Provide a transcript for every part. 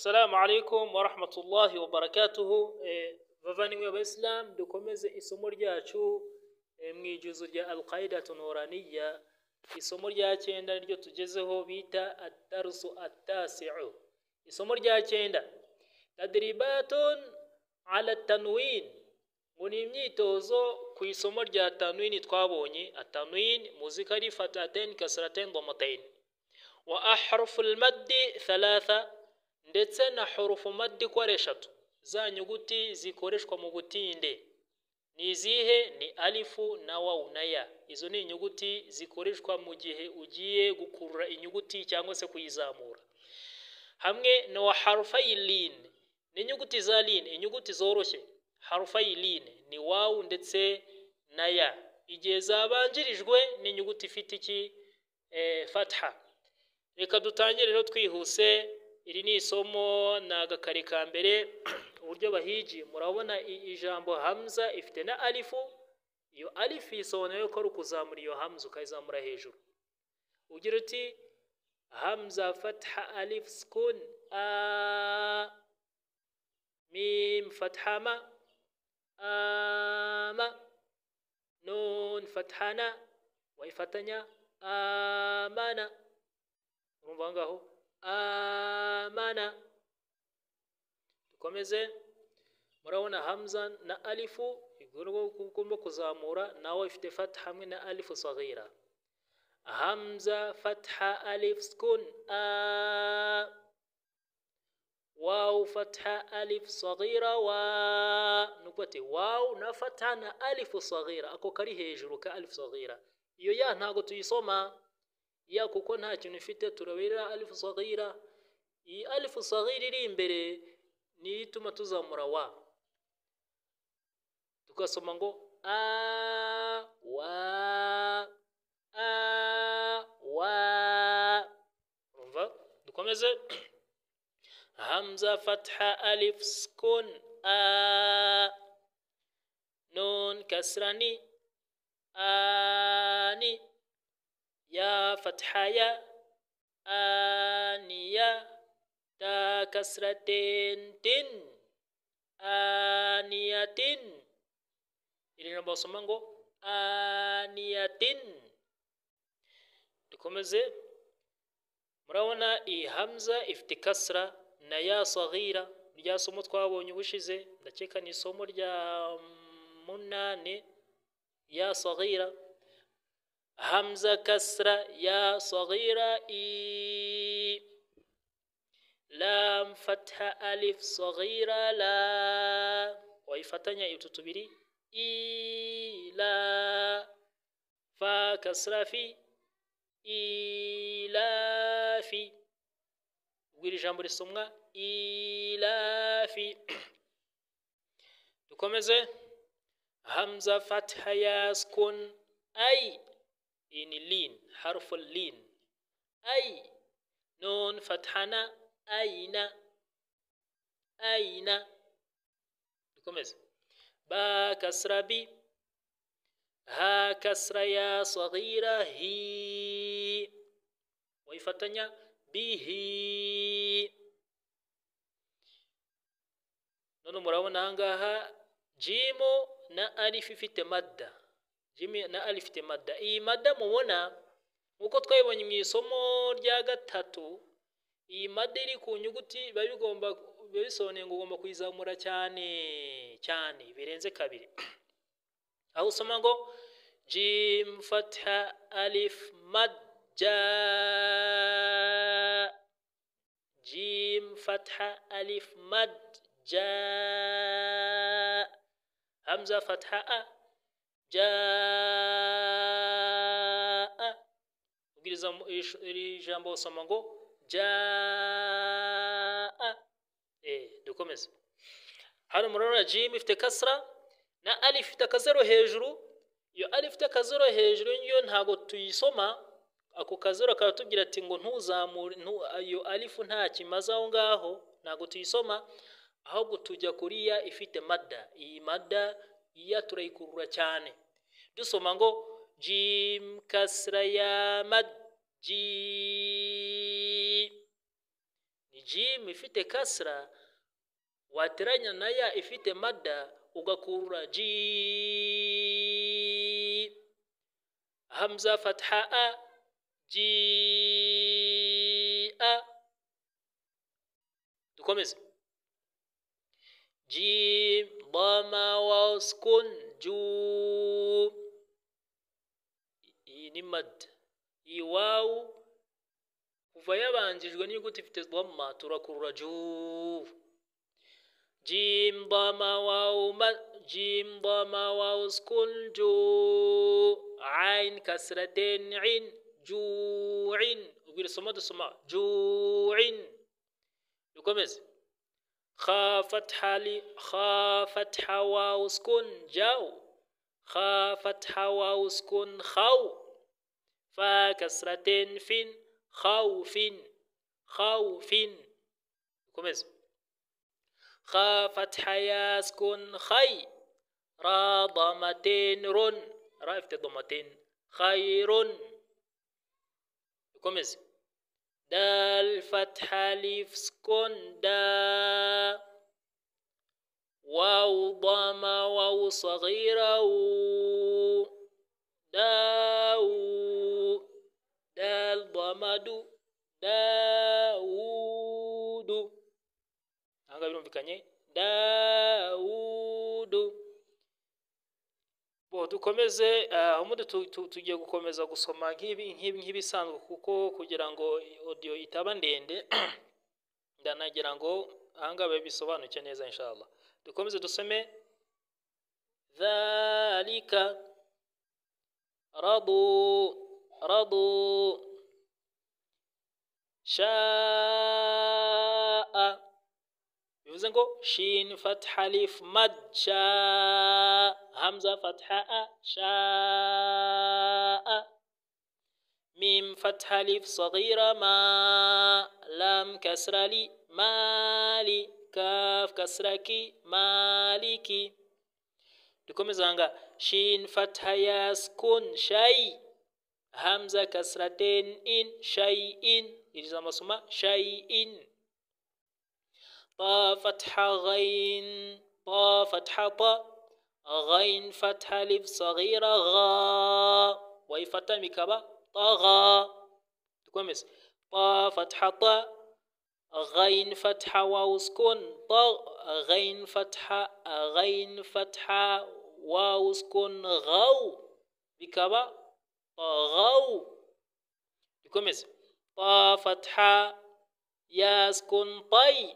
Assalamu alaikum warahmatullahi wabarakatuhu. Bavandimwe b'Abayisilamu, dukomeze isomo ryacu mu ijuzu rya Alqaidatu Nuraniya. Isomo rya cyenda niryo tugezeho bita Ad-Darsu At-Tasi'u. Isomo rya cyenda, tadribatun ala tanwin, ngo ni imyitozo ku isomo rya tanwini twabonye. Atanwin muzi ko ari fatatain, kasratain, dhammatain. Wa ahrufu almaddi thalatha, ndetse na hurufu maddi ko ari eshatu, za nyuguti zikoreshwa mu butinde ni izihe? Ni alifu na wawu na ya. Izo ni inyuguti zikoreshwa mu gihe ugiye gukurura inyuguti cyangwa se kuyizamura. Hamwe na wa harufayi lin, ni inyuguti za lin, inyuguti zoroshye. Harufayi lin ni wawu ndetse na ya, igihe zabanjirijwe n'inyuguti ifite iki? Fatha. Reka dutangire rero twihuse. Iri ni isomo, ni agakari ka mbere, uburyo bahigi. Murabona ijambo hamza ifite na alifu. Iyo alifu isobanuye ko ari ukuzamura iyo hamza, ukayizamura hejuru. Ugira uti hamza fatha alif sukun a, mim fatha ma, ama, nun fatha na, wayifatanya amana. Urumva ngaho amana. Dukomeze. Murabona hamza na alifu igomba kuzamura, nawe ifite fatha hamwe na alifu saghira. Hamza fatha alif sukun a, wawu fatha alif saghira wa. Nuko ati wawu na fatha na alifu saghira, ako kari hejuru ka alifu saghira. Iyo ya ntago tuyisoma ya, kuko nta kintu ifite, turabira alifu saghira. Iyi alifu saghira iri imbere niyo ituma tuzamura wa, tugasoma ngo a wa a wa. Urumva? Dukomeze. Hamza fatha alif sukun a, nun kasrani ani, ya fatha ya, aniya, ta kasratin tin, aniyatin. Iri jambo basoma ngo aniyatin. Dukomeze. Murabona iyi hamza ifite kasra na ya saghira, rya somo twabonye ubushize, ndakeka ni isomo rya munane, ya saghira. Hamza kasra ya saghira i, lam fatha alif saghira la, wayifatanya utu tubiri i la, fa kasra fi, ilafi. Ubwo iri jambo risomwa ilafi. Dukomeze. Hamza fatha ya sukun ay, iyi ni lin, harufu lin ay, nun fathana aina, aina. Dukomeze. Ba kasra bi, ha kasra ya saghira hi, wayifatanya bihi. None murabona ahangaha jimu na alif ifite madda, jimu na alif ifite madda. Iyi madda mubona nkuko twayibonye mu isomo rya gatatu, iyi madda iri ku nyuguti biba bigomba, biba bisobanuye ngo ugomba kuyizamura cyane cyane birenze kabiri. Aho usoma ngo jim fatha alif mad ja, jim fatha alif mad ja, hamza fatha a, ja a. Ubwiriza iri jambo usoma ngo ja a. Dukomeze. Hano murabona jim ifite kasra na alif ifite akazero hejuru. Iyo alif ifite akazero hejuru yo ntago tuyisoma, ako kazero karatubwira ati ngo ntuzamure iyo alifu nta kimaze aho ngaho, ntago tuyisoma, ahubwo tujya kuri ya ifite madda. Iyi madda iya turayikurura cyane, dusoma ngo jim kasra ya mad ji, ni Jim ifite kasra wateranya na ya ifite madda ugakurura ji. Hamza fatha a, ji a. Dukomeze. Jim dama waw sukun ju. Iyi ni mad. Iyi wawu kuva yabanjijwe n'inyuguti ifite dhamma turakurura ju. Jim dama waw ma, jim dama waw sukun ju. Ain kasratain in, ju'in. Ubwira soma dusoma ju'in. Dukomeze. Kha fatha li, kha fatha waw sukun jaw, kha fatha waw sukun khaw, fa kasratain fin, khawfin, khawfin. Dukomeze. Kha fatha ya sukun khay, ra damatain run, ra ifite damatain, khayrun. Dukomeze. Dal fatha alif sukun da, waw dama waw saghira u, daw, dal dama du, Dawudu. Aha birumvikanye Dawudu. Bo dukomeze, ubundi tugiye gukomeza gusoma nk'ibisanzwe kuko kugira ngo audio itaba ndende ndanagira ngo ahangaha bisobanuke neza inshallah. Dukomeze dusome dhalika radu radu shaa, bivuze ngo shin fatha alif mad sha, hamza fatha a shaa, mim fatha alif saghira ma, lam kasra li mali, kaf kasra ki maliki. Dukomeza nga shin fatha ya sukun shay, hamza kasratain in shay'in, iri jambo soma shay'in. Ta fatha ghain, ta fatha ta, ghain fatha alif saghira gha, wayifata bikaba tagha. Dukomeze. Ta fatha ta, ghain fatha waw sukun ta, ghain fatha, ghain fatha waw sukun ghaw, bikaba taghaw. Dukomeze. Ta fatha ya sukun tay,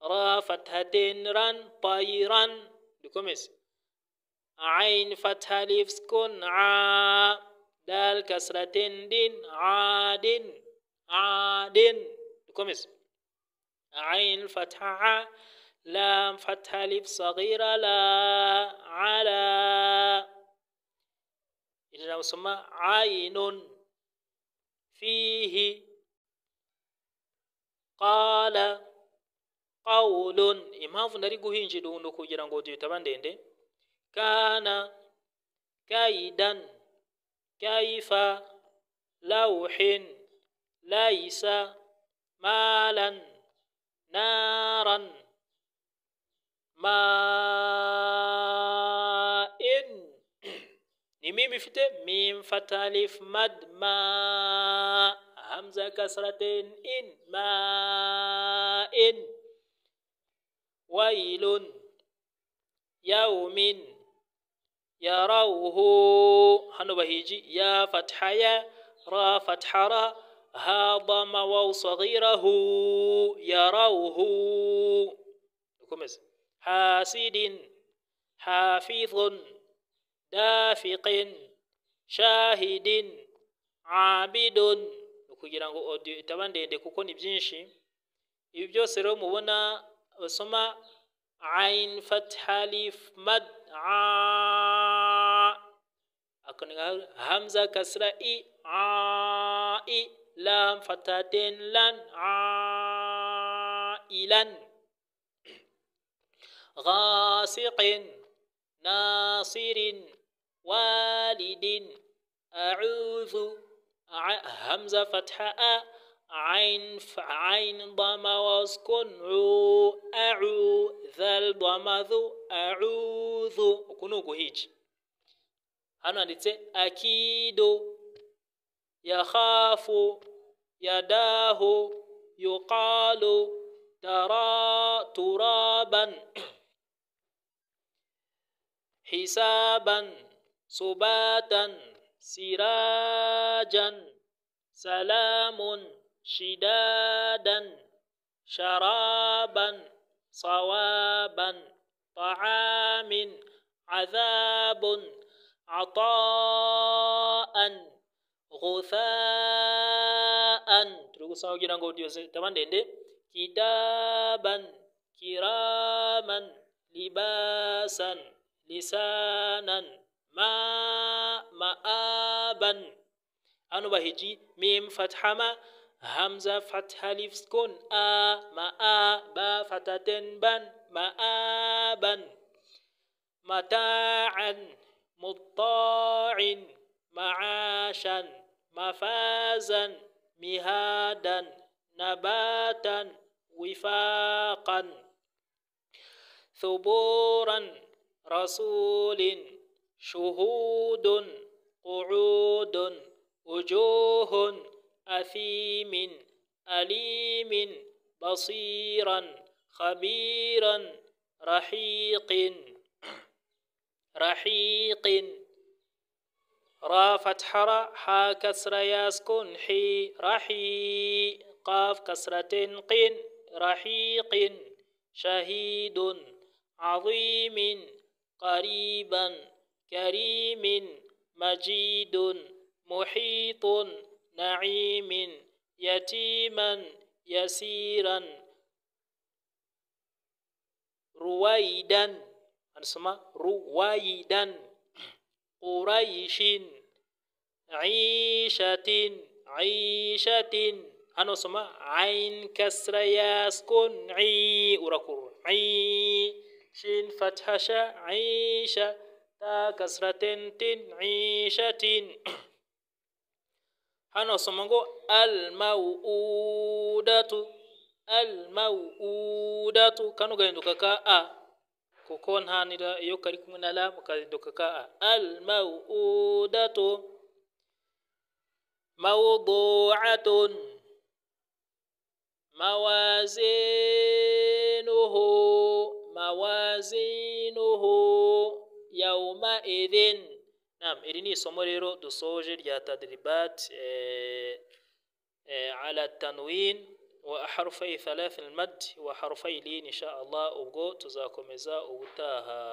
ra fathatain ran tayran. Dukomeze. Ain fatha alif sukun a, dal kasratain din adin, adin. Dukomeze. Ain fatha a, lam fatha alif saghira la, ala. Iri nasoma ainun fihi qala qawlun. Impamvu ndari guhinjira ubu kugira ngo itaba ndende. Kana kaidan kaifa lawhin laisa malan naran ma'in. Ni mim ifite mim fatha alif mad ma, hamza kasratain in ma'in. Wailun yaumin yarawhu. Hano bahiji ya fatha ya, ra fatha ra, ha dama waw saghirahu, yarawhu. Dukomeze. Hasidin hafidhun dafiqin shahidin abidun. Kugira ngo audio itaba ndende kuko ni byinshi. Ibi byose rero mubona basoma ain fatha alif mad a, hamza kasra i a i, lam fathatain lan a ilan. Ghasiqin nasirin walidin a'udhu, hamza fatha a, Ain ain dama waskun u a'u dhal dama dhu a'udhu. Uku ni uguhija. Hano handitse akido, yakhafu, yadahu, yuqalu, tara, turaban, hisaban, subatan, sirajan, salamun, shidadan, sharaban, sawaban, ta'amin, azabun, ata'an, ghutha'an. Turi gusoma kugira ngo audio zitaba ndende. Kitaban, kiraman, libasan, lisanan, ma, ma'aban. Hano bahiji mim fatha ma, hamza fatha alif sukun a, ma a, ba fataten ban, ma'aban, mata'an, mutta'in, ma'ashan, mafazan, mihadan, nabatan, wifaqan, thuburan, rasulin, shuhudun, qu'udun, wujuhun, athimin, alimin, basiran, khabiran, rahiqin, rahiqin. Ra fatha ra, ha kasra ya sukun hi, rahi, qaf kasratin qin, rahiqin, shahidun, azimin, qariban, karimin, majidun, muhitun, na'imin, yatiman, yasiran, ruwaidan. Anasema ruwaidan, quraishin, عيشة, عيشة. Hano soma ain kasra ya sukun i, urakurura i, shin fatha sha, aisha, ta kasratin tin, aishatin. Hano soma ngo al mau'udatu, al mau'udatu. Kano gahinduka ka a, kuko ntanira iyo kari kumwe na lam kahinduka ka a. Al mau'udatu, mawdu'atun, mawazinuhu, mawazinuhu yawma idhin. Naam, iri ni isomo rero dusoje rya tadribat ala tanwin wa harfai thalath al-mad wa harfai lin insha Allah. Ubwo tuzakomeza ubutaha.